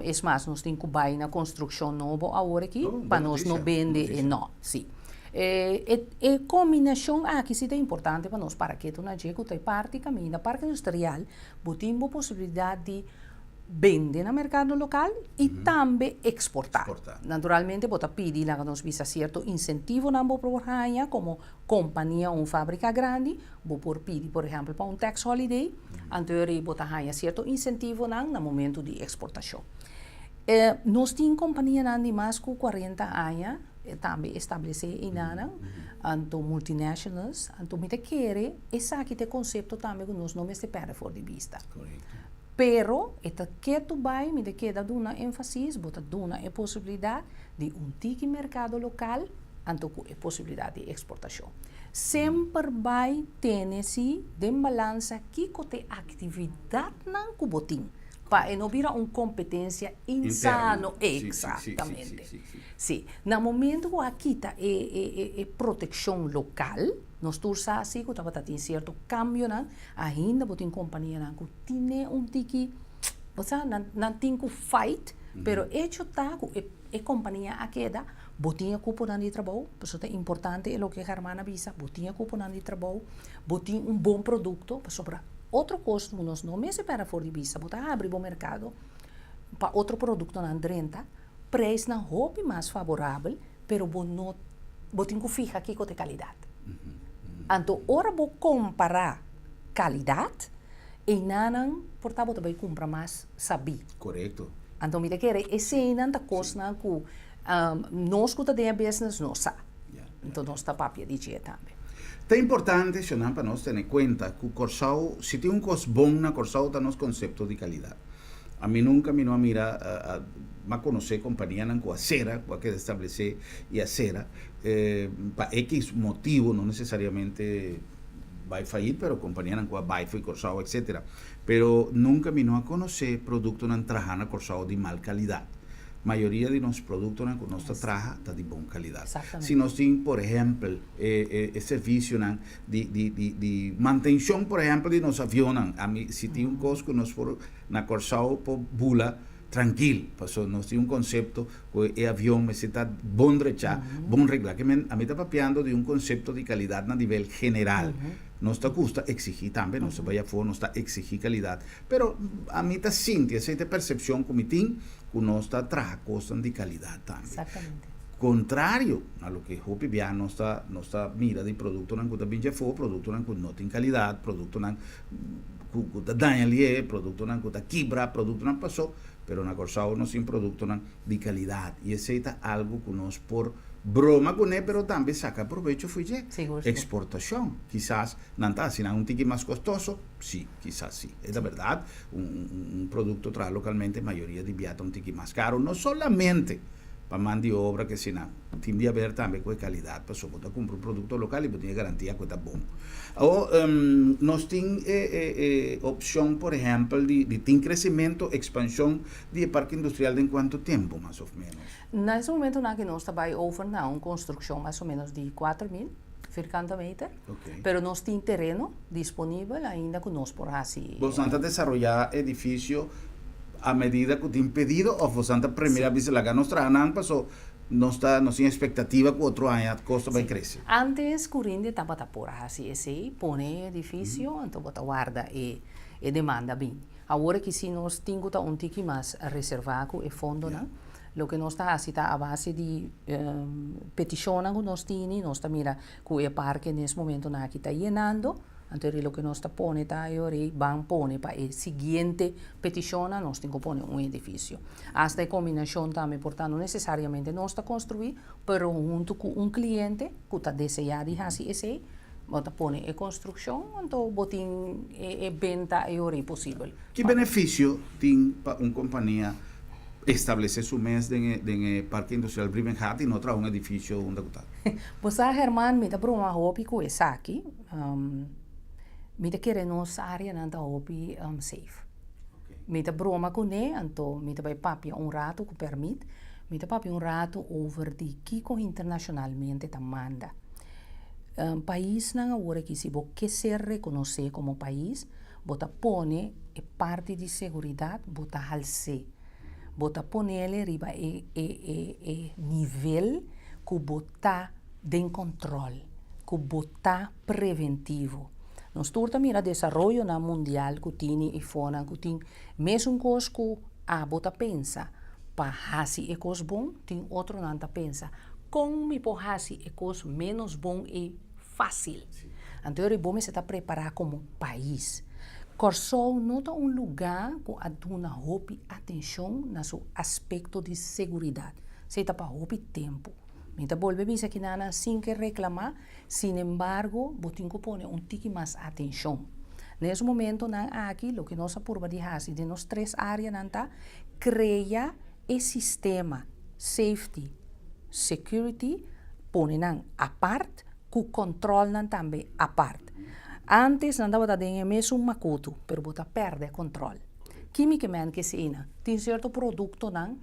es mas nos tin ku bai na konstrukshon nobo awor aki pa nos no bende e no, sí. E kombinashon aki sí ta importante pa nos para ketu na dje ku ta e parti kaminda Parke Industrial bo tin bo posibilidat di bende na merkado lokal i tambe eksportá. Naturalmente bo ta pidi laga nos bisa sierto insentivonan bo por haña komo kompania o un fábrika grandi, bo por pidi por ehèmpel pa un tax holiday, anto e bo ta haña sierto insentivonan na momento di eksportashon. Nos tin kompanianan di mas ku 40 aña tambe establesé einanan, anto multinationals, anto mi ta kere esaki ta e konsepto tambe ku nos no mester pèrdè for di bista. Pero e ta ketu bai, mi ta keda duna énfasis, bo ta duna e posibilidat di un tiki merkado lokal anto ku e posibilidat di eksportashon. Semper bai tene si den balansa kiko ta e aktividatnan ku bo tin pa e no bira un kompetensia insano. Eksaktamente. Si. Na momento ku a kita e protekshon lokal, nos tur sa si ku tabata tin sierto kambionan. Ainda bo tin kompanianan ku tine un tiki, bo sa, nan nan tin ku fight, pero echo ta ku e e kompania a keda, bo tin e kuponan di trabou, pasobra ta importante e loke Herman a bisa, bo tin e kuponan di trabou, bo tin un bon produkto, pasobra otro kos ku nos no mester pèrdè for di bista, bo ta habri bo merkado pa otro produktonan drenta, preisnan hopi mas faborabel, pero bo no bo tin ku fiha kiko ta e kalidat. Anto ora bo kompará kalidat, einanan por ta bo ta bai kumpra mas sabí. Korekto. Anto mi ta kere eseinan ta kosnan ku nos ku ta den e business no sa. Anto nos ta papia di dje tambe. Ta importante, Shonan, pa nos tene kuenta ku Kòrsou, si tin un kos bon na Kòrsou ta nos konsepto di kalidat. Ami nunka mi no a mira, m'a konosé kompanianan ku a sera, ku a keda establesé i a sera pa ekis motibu, no nesesariamente bai fayit, pero kompanianan ku a bai fo'i Kòrsou etsetera. Pero nunka mi no a konosé produktonan trahá na Kòrsou di mal kalidat. Mayoria di nos produktonan ku nos ta traha ta di bon kalidat. Si nos tin, por ehèmpel, e servisionan di di di di mantenshon por ehèmpel di nos avionnan ami si tin un kos ku nos por na Kòrsou por bula trankil pasobra nos tin un konsepto ku e avion mester ta bon drechá bon reglá ke men ami ta papiando di un konsepto di kalidat na nivel general nos ta gusta eksigí tambe nos ta bai afó nos ta eksigí kalidat pero ami ta sinti esei ta e persepshon ku mi tin ku nos ta traha kosnan di kalidat tambe. Kontrario na loke hopi bia nos ta nos ta mira di produktonan ku ta bin dje afó, produktonan ku no tin kalidat, produktonan ku ku ta daña lié, produktonan ku ta kibra, produktonan pasó, pero na Kòrsou nos tin produktonan di kalidat i esei ta algu ku nos por broma kuné pero tambe saka probecho fo'i dje. Eksportashon, kisas nan ta hasi nan un tiki mas kostoso, si, kisas si, e ta bèrdat, un un produkto traha lokalmente mayoria di bia ta un tiki mas karu, no solamente pa man di obra ke asina tin di haber tambe ku e kalidat pasobra bo ta kumpra un produkto lokal i bo tin e garantia ku e ta bon. Awor nos tin e e e opshon por ehèmpel di di tin kresementu, ekspanshon di e parke industrial den kuantu tempu mas òf ménos? Na es momentunan aki nos ta bai over na un konstrukshon mas o ménos di 4000. Vierkante meter. Pero nos tin tereno disponibel ainda ku nos por hasi. Boso ta desaroyá edifisio a medida ku tin pedido òf boso ta primera bisa laga nos traha nan paso nos ta nos tin ekspektativa ku otro aña kos ta bai krese? Antes Curinde tabata por hasi esei, pone e edifisio, anto bo ta warda e e demanda bini. Awor aki si nos tin ku ta un tiki mas reservá ku e fondonan. Loke nos ta hasi ta a base di petishonnan ku nos tini, nos ta mira ku e parke nes momentonan aki ta yenando, anto eri loke nos ta pone ta e ora ei ban pone pa e siguiente petishonnan nos tin ku pone un edifisio. Asta e kombinashon tambe por ta no nesesariamente nos ta konstruí, pero huntu ku un kliente ku ta deseá di hasi esei, bo ta pone e konstrukshon, anto bo tin e benta e ora ei posibel. Ki benefisio tin pa un kompania establece su mes den e den e Parke Industrial Brievengat y no traha un edificio unda cu ta. Bo sa Herman, mi ta broma hopi cu esaki. Mi ta kere nos areanan ta hopi safe. Mi ta broma cune, anto mi ta bay papia un rato cu permit, mi ta papia un rato over di kico internacionalmente ta manda. Paisnan awor aki si bo ke ser reconoce como pais, Bo ta pone e parti di seguridat, bo ta hals'é. Bo ta ponele riba e e e e nivel ku bo ta den kòntròl, ku bo ta preventivo. Nos tur ta mira desaroyonan mundial ku tini i fonan ku tin mesun kos ku abo ta pensa pa hasi e kos bon, tin otronan ta pensa kon mi por hasi e kos ménos bon i fácil. Anto e bo mester ta prepará komo pais. Kòrsou no ta un lugá ku a duna hopi atenshon na su aspekto di seguridat. Esei ta pa hopi tempu. Mi ta bolbe bisa kinanan sin ke reklamá, sinembargo bo tin ku pone un tiki mas atenshon. Na es momentonan aki loke nos a purba di hasi den nos tres áreanan ta krea e sistema safety, security, pone nan apart ku kòntròlnan tambe apart. Ántes nan tabata den e mesun makutu, pero bo ta pèrdè kòntròl. Kímikamente asina, tin sierto produktonan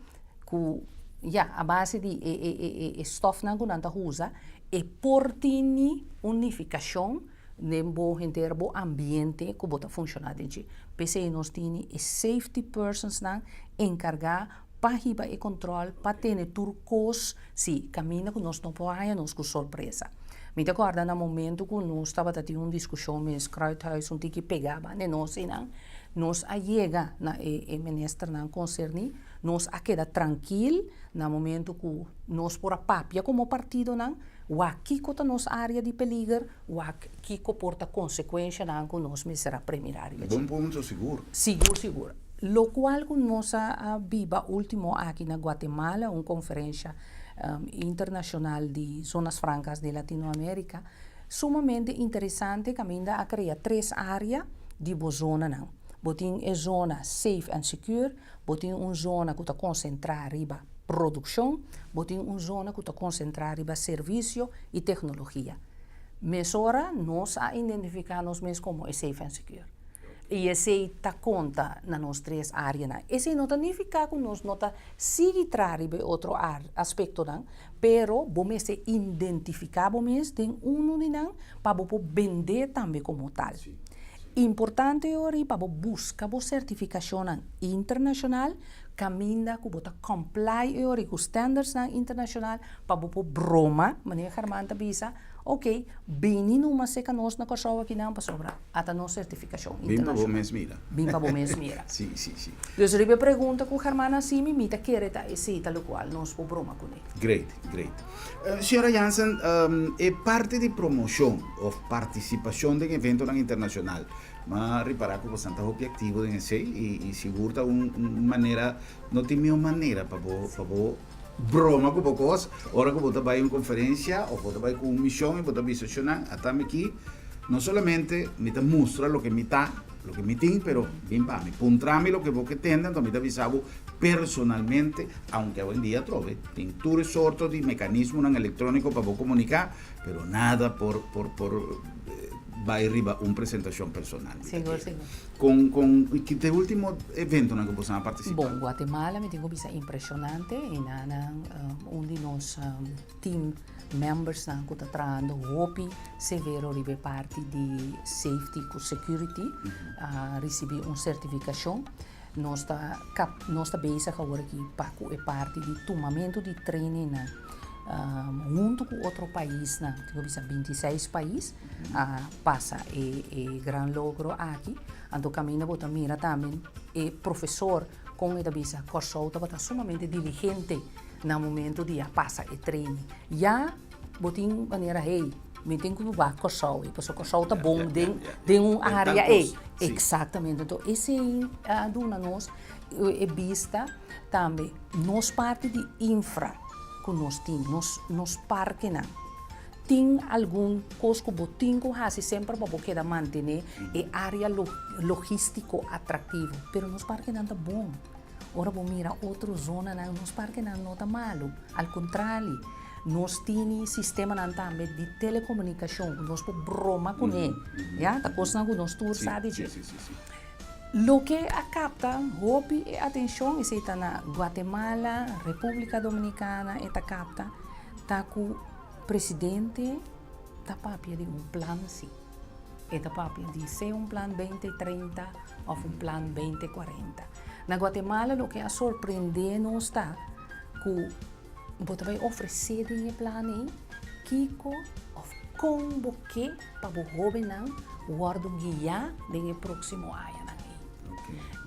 ku ya, a base di e e e e stòfnan ku nan ta usa, e por tini un nifikashon den bo henter bo ambiente ku bo ta funshoná den dje. P'esei nos tini e safety personsnan enkargá pa hiba e control pa tene tur cos si caminda cu nos no por haya nos cu sorpresa. Mi ta corda na momento cu nos tabata tin un discusion mes Kruithuis un tiki pega banda nos eynan, nos a yega na e e ministernan concerni, nos a keda trankil na momento cu nos por a papia como partidonan wak kico ta nos area di peliger, wak kico por ta consecuencianan cu nos mester a premira riba dje. Bon punto sigur. Sigur sigur. Locual cu nos a biba ultimo aki na Guatemala, un conferencia internacional di Zonas Francas de Latinoamerica, sumamente interesante caminda a crea tres area di bo zonanan. Bo tin e zona safe and secure, bo tin un zona cu ta concentra riba produccion, bo tin un zona cu ta concentra riba servicio y tecnologia. Mesora nos a identifica nos mes como e safe and secure. I esei ta konta na nos tres áreanan. Esei no ta nifiká ku nos no ta sigui traha riba e otro aspektonan, pero bo mester identifiká bo mes den unu di nan pa bo por bendé tambe komo tal. Importante e ora ei pa bo buska bo sertifikashonnan internashonal kaminda ku bo ta comply e ora ei ku standardsnan internashonal pa bo por broma, manera German ta bisa, ok, bini numa seka nos na Kòrsou akinan pasobra ata nos sertifikashon Bin pa bo mes mira. Bin pa bo mes mira. Sí, sí, sí. Dus riba e pregunta ku German a hasi mi, mi ta kere ta esei ta lokual nos por broma kuné. Great, great. Señora Jansen, e parti di promoshon òf partisipashon den eventonan internashonal, m'a ripará ku bosan ta hopi aktivo den esei i sigur ta un manera, no tin mihó manera pa bo pa bo broma ku bo kos ora ku bo ta bai un konferensia òf bo ta bai ku un mishon i bo ta bisa shonnan ata mi aki no solamente mi ta mustra loke mi ta loke mi tin pero bin pa mi puntra mi loke bo ke tende anto mi ta bisa bo personalmente aunke awendia atrobe tin tur e sorto di mekanismonan elektroniko pa bo komuniká pero nada por por por. bai riba un presentashon personal. Sigur, sigur. Kon, kon, ki ta e ultimo eventonan ku boso a partisipá? Bon, Guatemala mi tin ku bisa impreshonante i nan un di nos team membersnan ku ta trahando hopi severo riba e parti di safety ku security a risibí un sertifikashon. Nos ta kap, nos ta bezig awor aki pa ku e parti di tumamentu di trainingnan huntu ku otro paisnan, tin ku bisa 26 pais a pasa e e gran logro aki. Anto kaminda bo ta mira tambe e profesor kon e ta bisa Kòrsou tabata sumamente diligente na momento di a pasa e training. Ya bo tin manera hey, mi tin ku wak Kòrsou ei, pasobra Kòrsou ta bon den den un área ei. Eksaktamente. Anto esei a duna nos e bista tambe nos parti di infra ku nos tin, nos nos parkenan. Tin algun kos ku bo tin ku hasi semper pa bo keda mantené e área logístiko atraktivo, pero nos parkenan ta bon. Ora bo mira otro zonanan, nos parkenan no ta malu. Al kontrali, nos tini sistemanan tambe di telekomunikashon ku nos por broma kuné. Ya, ta kosnan ku nos tur sa di dje. Loke a kapta hopi e atenshon, esei ta na Guatemala, Repúblika Dominikana e ta kapta, ta ku presidente ta papia di un plan si. E ta papia di sea un plan 2030 òf un plan 2040. Na Guatemala loke a sorprendé nos ta ku bo ta bai ofresé den e plan ei kiko òf kon bo ke pa bo hóbennan wòrdu guiá den e próksimo añanan ei.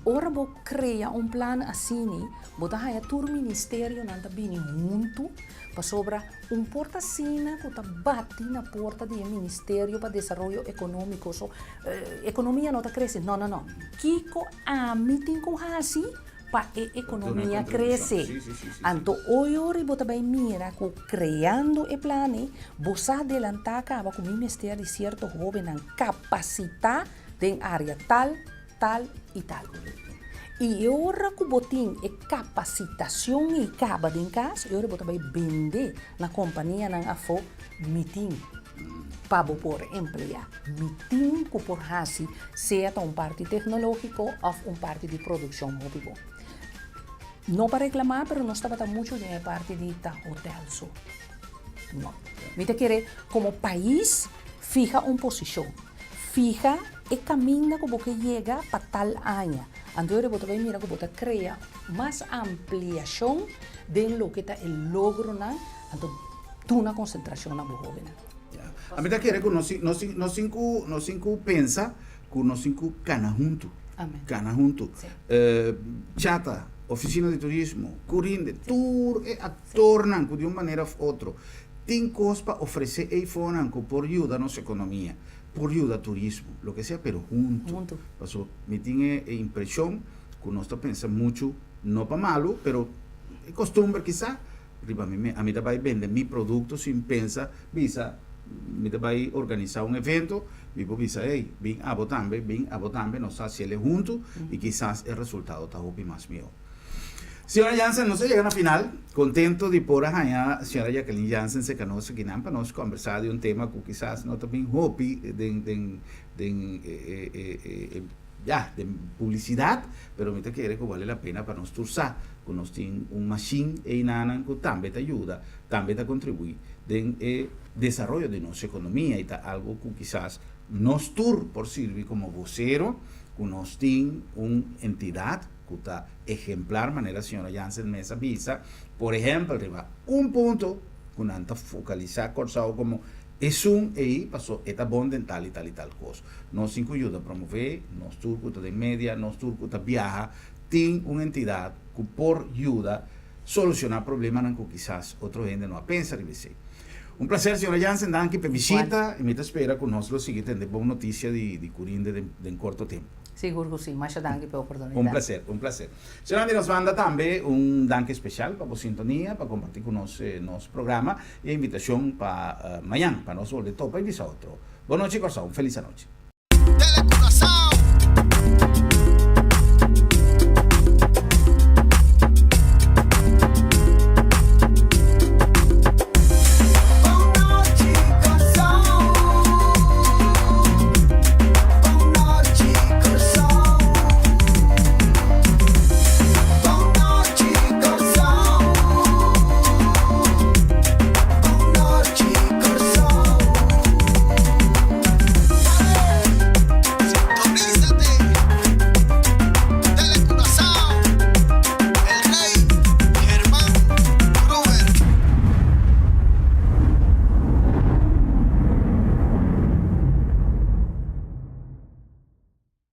Ora bo krea un plan asini, bo ta haña tur ministerionan ta bini huntu pasobra un por ta asina ku ta bati na porta di e Ministerio pa Desaroyo Ekonómiko, so ekonomia no ta krese. No, no, no. Kiko ami tin ku hasi pa e ekonomia krese? Anto oyori bo ta bai mira ku kreando e plan ei, bo sa adelantá kaba ku mi mester di sierto hóbennan kapasitá den área tal, tal i tal. I e ora ku bo tin e kapasitashon ei kaba den kas, e ora bo ta bai bende na kompanianan afó, mi tin pa bo por empleá, mi tin ku por hasi sea ta un parti teknológiko òf un parti di produkshon hopi bon. No pa reklamá, pero nos tabata muchu den e parti di ta hotèl so. No. Mi ta kere komo pais fiha un posishon. Fiha e kaminda ku bo ke yega pa tal aña. Anto bo ta bai mira ku bo ta krea mas ampliashon den loke ta e logronan, anto duna konsentrashon na bo hóbennan. Ami ta kere ku nos nos tin ku nos tin ku pensa ku nos tin ku kana huntu. Kana huntu. Chata, ofisina di turismo, Curinde, tur e aktornan ku di un manera òf otro Tin kos pa ofresé eifonan ku por yuda nos ekonomia, por yuda turismo, loke sea, pero huntu. Huntu. Paso mi tin e e impreshon ku nos ta pensa muchu, no pa malu, pero e kostumber kisá, riba mi mes. Ami ta bai bende mi produkto sin pensa bisa mi ta bai organisá un evento, mi por bisa, ey, bin abo tambe, bin abo tambe, nos ta hasiel e huntu i kisas e resultado ta hopi mas mihó. Señora Jansen, nos a yega na final. Contento di por a haña señora Jacqueline Jansen cerca nos akinan pa nos conversa di un tema cu kisas no ta bin hopi den den den e e e ya den publicidad, pero mi ta kere cu bale la pena pa nos tur sa cu nos tin un machine einanan cu tambe ta yuda, tambe ta contribui den e desaroyo di nos economia y ta algo cu kisas nos tur por sirbi como vocero cu nos tin un entidad ku ta ehemplar manera señora Jansen mes a bisa, por ehempel riba un punto ku nan ta fokalisá Kòrsou komo esun ei paso e ta bon den tal i tal i tal kos. Nos tin ku yuda promové, nos tur ku ta den media, nos tur ku ta biaha tin un entidat ku por yuda solushoná problemanan ku kisas otro hende no a pensa riba esei. Un plaser señora Jansen, danki p'e bishita i mi ta spera ku nos lo sigui tende bon notisia di Curinde den korto tempu. Sigur ku si. Masha danki pa e oportunidat. Un placer, un placer. Señor di nos banda tambe un danki special pa bo sintonia, pa comparti cu nos nos programa y e invitacion pa mañan pa nos bolbe topa y bisa otro. Bon nochi Corsou, un feliz anochi. Tele Curaçao.